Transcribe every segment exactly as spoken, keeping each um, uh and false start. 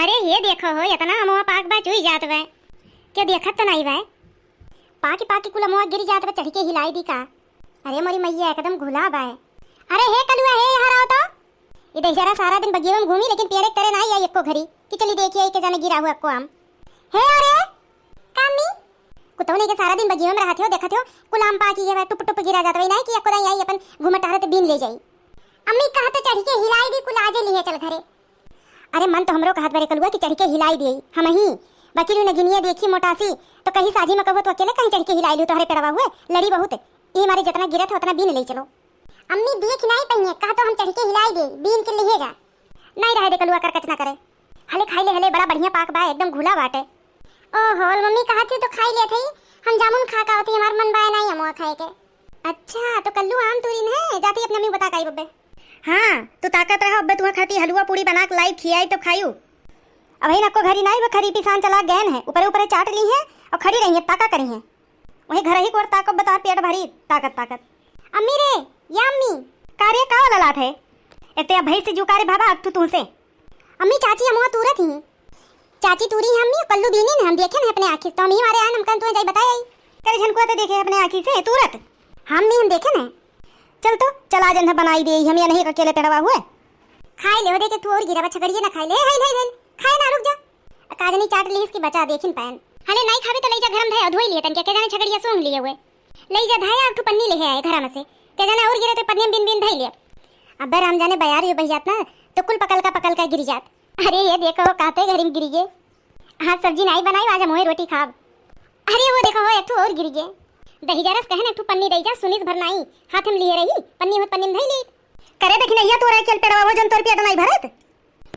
अरे ये देखो हो, एतना अमवा पाक बा, चुई जात बा। केउ देखत तो नाई बा? पाकी पाकी कुल अमवा गिर जात बा, चढ़ि के हिलाई दी का? अरे मोरी मइया, एकदम घुला बा। अरे हे कलुआ, हे यहाँ आओ तो। ई दहिजरा सारा दिन बगियवा में घूमी, लेकिन पेड़े के तरे नाई आई एक्को घरी कि चली देखी आई के जाने गिरा हुआ एक्को आम। हे अरे, का अम्मी? कुतौ नहीं के सारा दिन बगियवा में रहत हो, देखत हो, कुल आम पाकी गए बा, टुप टुप गिरा जात बा, नाई कि एक्को दाई आई अपन घूमत टहरत बीन ले जाई। अम्मी कहत चढ़ि के हिलाई दी, कुल आजे लिहे चल घरे। अरे मन तो हमरो कहत बरे कलुआ कि चढ़ि के हिलाई दिए हमही, बाकी नगिनिया देखी मोटासी तो कही साझी में कहू तो अकेले कहीं चढ़ि के हिलाई लू, तोहरे पेड़वा हुए लड़ी बहुत, ई मारे जितना गिरत है उतना बीन ले चलो। अम्मी देख नाई पइहे, कहा तो हम चढ़ि के हिलाई दे, बीन के लिहे जा। नाई रहे दे कलुआ, कर कच ना करे। हले खाई ले, हले बड़ा बढ़िया पाक बा, एकदम घुला बाटे। ओहो, मम्मी कहत ही तो खाई लेत हई, हम जामुन खा का होती, हमार मन बाय नाई अमवा खाए के। अच्छा, तो कल्लू आम तूरिन है, जाती अपने अम्मी बता काई बब्बे। हाँ, तू ताकत रहा, अब्बे तुहा खाती हलुआ पूड़ी बना के लाई, खियाई तो खायू। अबही नको घरी नाई, वो खरी पिसान चला गए हैं, ऊपरे ऊपरे चाट ली हैं और खड़ी रही हैं, ताका करी हैं। वही घर ही कोर ताको बता पेट भरी, ताकत ताकत। अम्मी रे, या अम्मी। का रे, का वाला लात है? एक तो या भैंस से जुका रे बाबा, अब तू तुमसे। अम्मी, चाची अमवा तूरत ही। चाची तूरी है अम्मी, कल्लू बीनी न हम देखे न अपने आँखी, तो हम ही मारे आन, हम कन तुहे जाई बताए आई। करे झनकुआ तो देखे अपने आँखी से तूरत। हम नहीं, हम देखे न। चल तो, चल आज इन्हें बनाई दे, हम या नहीं अकेले पेड़वा हुए। खाए ले, हो देखे तू और गिरा बा छगड़िए ना खाए ले, हाय, हाय, हाय, खाए ना, रुक जा। का जानी चाट ली इसकी बचा देखिन पायन। हले नहीं खावे तो ले जा घर में धया, धोई लिए तन के, के जाने छगड़िया सूंघ लिए हुए। ले जा धाया, एक ठो पन्नी ले आए घर में से। के जाने और गिरे तो पन्नी में बिन बिन धई ले। अब्बे राम जाने बयार यो बहियात ना, तो कुल पकल का पकल का गिर जात। अरे ये देखो, कहते घर में गिरी गे। आज सब्जी नाई बनाई, आज हम वही रोटी खाब। अरे वो देखो, हो एक ठो और गिर गे। दही जरस कहन एक ठो पन्नी दे जा, सुनिस भर नाई। हाथ में लिए रही, पन्नी होत पन्नी में धई ली। करे देखी नैया तोरा के पेड़वा हो जन तोर पेट नाई भरत।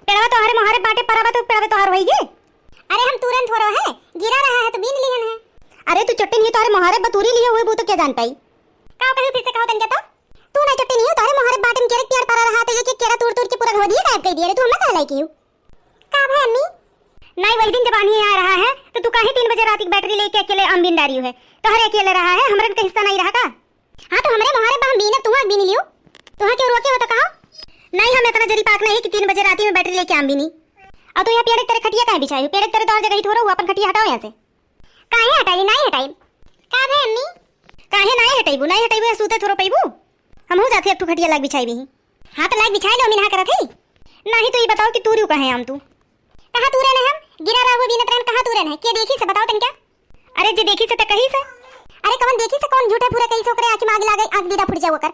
पेड़वा तोहरे मोहरे बाटे, परवा तो पेड़वे तोहर होई गे। अरे हम तुरंत हो रहो है, गिरा रहा है तो बीन लिहन है। अरे तू चट्टिन ही तोहरे मोहरे बतूरी लिए हुए बू तो क्या जान पाई। का कही फिर से कहो तन क्या तो? तू नहीं चट्टिन ही हो, तोहरे मोहरे बाटे में केरे पेड़ परा रहा तो ये के केरा तूर तूर के पूरा घोदिए गायब कर दिया रे, तू हमें कहलाई की हूँ। का भाई अम्मी? नहीं वही दिन जब आनी आ रहा है तो तू काहे तीन बजे रात की बैटरी लेके अकेले आम बीन डारी है, तोहरे अकेले रहा है, हमरन का हिस्सा नहीं रहा का? हाँ, तो हमरे मोहरे बा हम बीनब, तुहा बीनी लियो। तुहा क्यों रोके हो तो कहो? नहीं, हम इतना जरी पाक नहीं कि तीन बजे राती में बैटरी लेके आम बीनी। और तो यहाँ पेड़ के तरे खटिया काहे बिछाई हो? पेड़ के तरे तो और जगह ही थोड़ा हुआ, अपन खटिया हटाओ यहाँ से। काहे हटाई, नहीं हटाई। का भे अम्मी? काहे नहीं हटाईबू, नहीं हटाईबू, यहाँ सूते थोड़ो पैबू। हम हो जाते एक ठो खटिया लाग बिछाई भी। हाँ, तो लाग बिछाई लो, हम यहाँ करत है। नहीं तो ये बताओ कि तू रियो कहे आम तू? कहाँ तूरे न हम? गिरा रहा हुआ बीनत रहन, कहाँ तूरे न? के देखी से बताओ तन क्या? अरे जे देखी से त कही से। अरे कवन देखी से, कौन झूठे पूरे कही से ओकरे आँखी में आग लागे, आँख दीदा फूट जाए ओकर।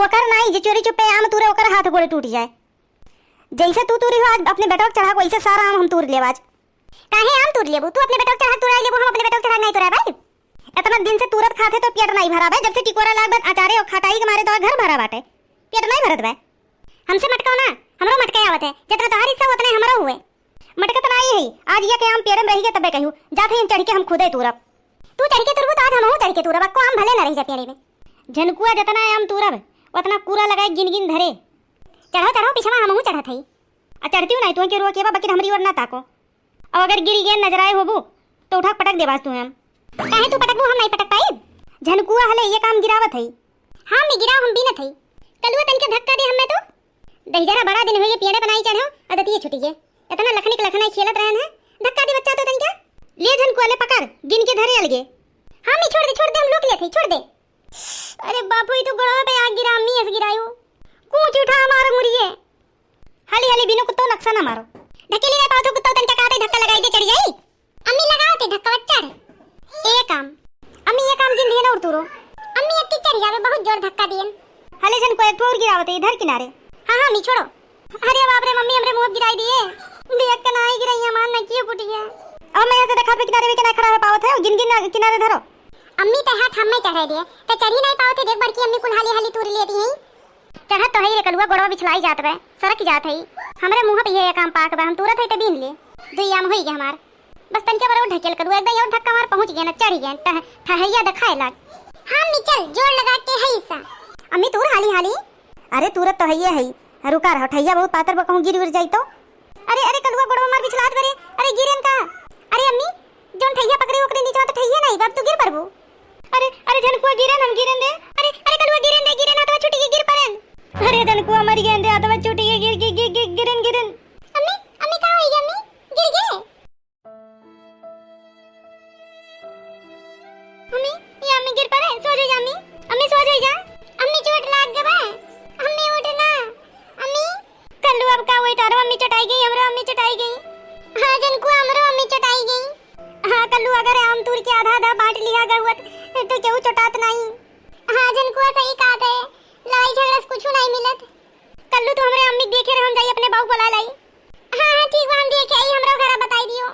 ओकर नाई, जे चोरी चुप्पे आम तूरे ओकर हाथ गोड़े टूट जाए। जैसे तू तूरी हो आज अपने बेटवा के चढ़ा के, वैसे सारा आम हम तूर लेब आज। काहे आम तूर लेबू? तू अपने बेटवा के चढ़ा के तूराई लेबू, हम अपने बेटवा के चढ़ा के नहीं तूराई भाई। इतना दिन से तूरत खाते तो पेट नहीं भरा बे, जब से टिकोरा लाग बा अचारे और खटाई के मारे तो घर भरा बाटे, पेट नहीं भरत बे। हमसे मटकाओ ना, हमरो मटके आवत है, जितना तोहार हिस्सा उतने हमरो हुए। मटकत ना आई है, आज ये के आम पेड़ में रही के तबे कहू, जात है हम चढ़ के हम खुदे तूरब। तू चढ़ के तुरबू तो आज हमहू चढ़ के तुरब, अक्को आम भले ना रही जा पेड़े में। झनकुआ जितना आम तूरब, उतना कूरा लगाए गिन गिन धरे। चढ़ो चढ़ो, पिछवा हमहू चढ़त है। आ चढ़ती हूँ नहीं, तुहे के रोके बा, बाकी हमरी ओर ना ताको। और अगर गिरी गेंद नजर आए होबू, तो उठा के पटक देबास तुहे हम। काहे तू पटकबू, हम नहीं पटक पाइब? झनकुआ हले, ये काम गिरावत है। हाँ, मैं गिराव, हम बीनत है। कलुआ तनिके धक्का दे हमें तो। दहिजरा बड़ा दिन हुए पेड़े बनाई चढ़ो, आदतिये छुटी गे। इतना लखनी के लखनाई खेलत रहन है, धक्का दे बच्चा तो तनिका। ले झनकुआ ले पकड़, गिन के धरे अलगे। हाँ, मैं छोड़ दे, छोड़ दे, हम लोग लेते, छोड़ दे। अरे बाप रे, तो गोड़वा पे आग गिरा, अम्मी ऐसे गिरायो। कूच उठा हमार मुरिये। हाली हाली बीनो कुत्तो नक्शा ना मारो। ढकेली नहीं पाओ तो कुत्तो तनिका कहते धक्का लगाई दे चढ़ जाई। अम्मी लगाओ ते धक्का चढ़। एक आम। अम्मी एक आम गिन दिए ना और तूरो। अम्मी अक्की चढ़ जावे, बहुत जोर धक्का दिए। हले झनकुआ एक ठो और गिरावत है इधर किनारे। हाँ हाँ अम्मी छोड़ो। अरे बाप रे मम्मी हमरे मुँह गिराई दिए। देख के ना ही गिराई हमार ना कियो फुटी है। अब मैं यहाँ से देखा पे किनारे भी के ना खड़ा हो पावत है, गिन गिन ना किनारे धरो। अम्मी ते हाथ हम में चढ़ाई दिए, ते चढ़ी नहीं पावत है, देख बड़की अम्मी कुल हाली हाली तूर लेती हैं। चढ़त तो है रे कलुआ, गोड़वा बिछलाई जात बे, सरक जात है। हमरे मुँह पे ये काम पाक बा, हम तुरत है ते बीन ले। दुई आम होई गए हमार। बस तनिके बार और ढकेल कलुआ, एकदम और धक्का मार पहुँच गए ना, चढ़ गए, टह-, ठहैया दिखाए लाग। हाँ अम्मी चल, जोर लगा के है इसा। अम्मी तूर हाली हाली। अरे तुरत तो है ये है, रुका रहो, ठैया बहुत पातर बा, कहूँ गिर उर जाई तो। अरे, अरे, कलुआ गोड़वा मार बिछलात बरे। अरे, गिरेन का? अरे, अम्मी, जौन ठैया पकड़े ओकरे नीचवा तो ठैया नहीं, बाप तू गिर पड़बू। अरे, अरे, झनकुआ गिरेन, हम गिरेन रे। अरे, अरे, कलुआ गिरेन रे, गिरेन, हाथवा छूटी के गिर पड़ेन। अरे, झनकुआ मर गए रे, हाथवा छूटी के गिर, गिर, गिर, गिर, गिरेन, गिरेन। अम्मी, अम्मी, का होई गे अम्मी? फिर तो केहू चोटात नाई। हाँ, झनकुआ सही कहत है, लड़ाई झगड़ा से कुछ नाई मिलत। कल्लू तो हमरे अम्मी के देखे रहे, हम जाई अपने बाऊ बुला लाई। हाँ, हाँ, ठीक बा, हम देखे आई, हमरा घरा बताई दियो।